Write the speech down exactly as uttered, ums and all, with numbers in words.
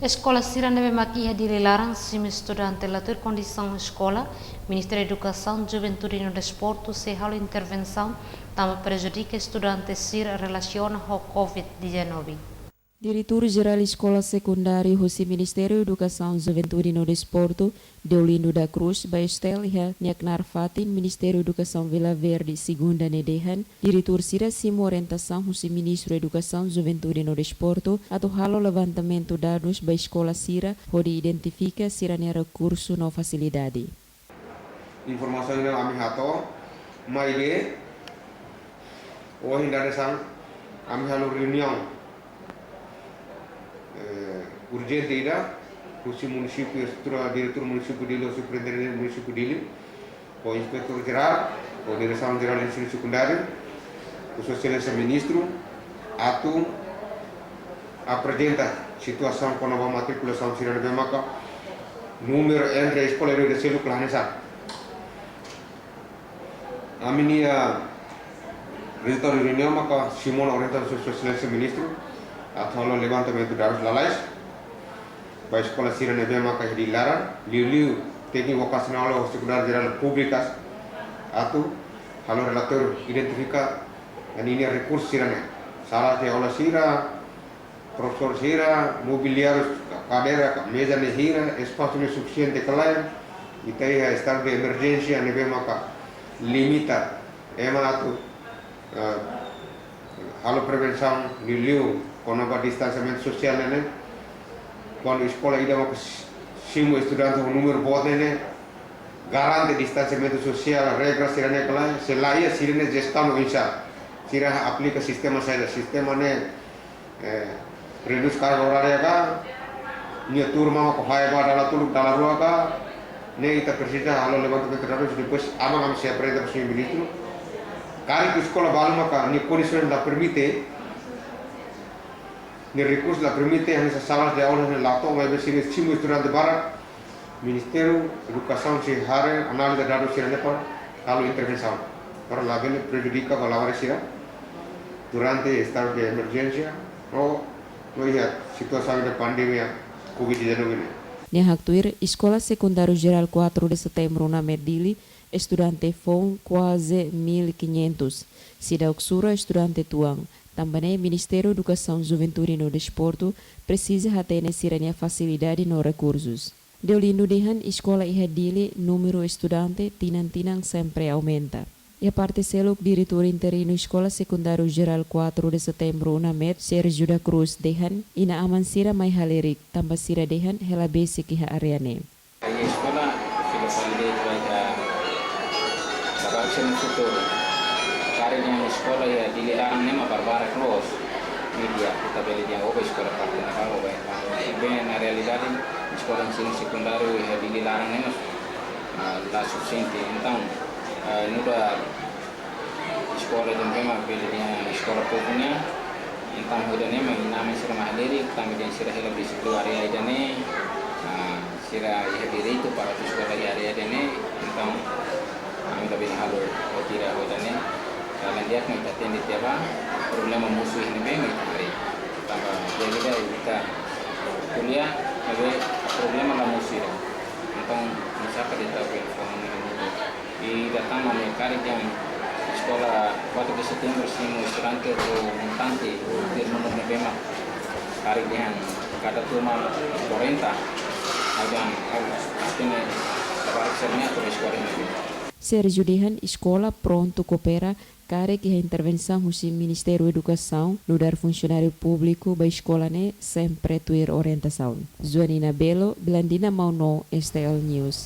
Eskola sira ne'ebé mak iha Dili laran, simu estudante la tuir kondisaun eskola, Ministériu Edukasaun, Juventude no Desportu sei halo intervensaun tanba prejudika estudante sira relasiona ho covid dezanove. Diretór Jerál Eskola Sekundáriu husi Ministériu Edukasaun, Juventude no Desportu, Deolindo da Cruz, ba S T L iha nia knaar fatin Ministériu Edukasaun Vila Verde, segunda ne'e dehan, diretór sira simu orientasaun husi Ministru Edukasaun, Juventude no Desportu atu halo levantamentu dadus ba eskola sira hodi identifika sira-nia rekursu no fasilidade. Informasaun ne'e ami hato'o, maibé ohin dadeer-saan ami halo reuniaun, eh, urjente ida husi munisípiu, estrutura diretór munisípiu Dili, superintendente munisípiu Dili, ho Inspetór Jerál, ho Diresaun Jerál Ensinu Sekundáriu, ho Sua Exelénsia Ministru, atu aprezenta situasaun kona-ba matrikulasaun sira ne'ebé maka númeru entre eskola ida-idak seluk la hanesan. Ami-nia rezultadu reuniaun maka simu ona orientasaun Sua Exelénsia Ministru atu halo levantamentu dadus lalais ba eskola sira ne'ebé maka iha Dili laran, liuliu Tékniku Vokasionál ho Sekundáriu Jerál Públikas, atu halo relatóriu identifika ninia rekursu sira-ne'e. Sala de aula sira, profesór sira, mobiliáriu, kadeira, meza ne'e hira, espasu ne'e sufisiente ka lae, ita iha estadu de emerjénsia ne'ebé maka limita ema atu, eh, halo prevensaun, liuliu kona-ba distansiamentu sosiál ne'e, ne'e. Kuandu eskola ida maka si-, simu estudante ho númeru boot ne'e, ne'e garante distansiamentu sosiál, regra sira-ne'e ka lae, se la iha sira-nia jestaun oinsá, sira aplika sistema saida, sistema ne'e, eh, redús karga orária ka, nia turma maka fahe ba dala tolu, dala rua ka, ne'e ita presiza halo levantamentu dadus, depois aban ami sei aprezenta ba señór ministru. Karik eskola balu maka nia kondisaun la permite, nia rekursu la permite, hanesan sala de aula ne'e la to'o, maibé sira simu estudante barak, Ministériu Edukasaun sei haree analiza dadus sira-ne'e para halo intervensaun, para labele prejudika ba labarik sira durante estadu de emerjénsia ou no iha situasaun de pandemia covid dezanove ne'e. Nia haktuir, Eskola Sekundáriu Jerál quatro de Setembro, UNAMED Dili, estudante foun kuaze mil e quinhentos, seidauk sura estudante tuan. Tanba ne'e Ministériu Edukasaun, Juventude no Desportu presiza hatene sira-nia fasilidade no rekursus. Deolindo dehan eskola iha Dili númeru estudante tinan-tinan sempre aumenta. Iha parte seluk, Diretór Interinu Eskola Sekundáriu Jerál quatro de Setembro, UNAMED, Sérgio da Cruz dehan, inan-aman sira mai halerik, tanba sira dehan hela besik iha área ne'e. Iha eskola, fila fali de'it ba ita, ba bangsa no futuru. Karik dehan eskola iha Dili laran ne'e mak barbarak loos. Média, ita bele dehan oba eskola parte ne'ebá, oba ne'ebá. Maibé na realidade, eskola ensinu sekundáriu iha Dili laran ne'e mak, ah, la sufisiente. Entaun, ah, nu'udar eskola ida ne'ebé mak bele dehan eskola povu nian. Entaun, ho ida-ne'e mak inan-aman sira mai halerik, tanba dehan sira hela besik liu área ida-ne'e. Ah, sira iha direitu para atu eskola iha área ida-ne'e. Entaun, ami labele halo ho tira ho ida-ne'e. Kalan di'ak mak ita atende tiha ba problema mosu iha ne'ebé mak ita haree. Tanba dia ida ita ko'alia, maibé problema la mosu ida. Entaun, masa ka ita bele fó hanoin ida tan mak ne'e, karik dehan eskola quatro de Setembro simu estudante ho montante tuir númeru ne'ebé mak, karik dehan kada turma quarenta, ha'u dehan ha'u hatene kabar sira-ne'e atu eskola ne'e. Sérgio dehan eskola prontu koopera karik iha intervensaun husi Ministériu Edukasaun, nu'udar funsionáriu públiku ba eskola ne'e sempre tuir orientasaun. Joanina Belo, Blandina Mauno, S T L News.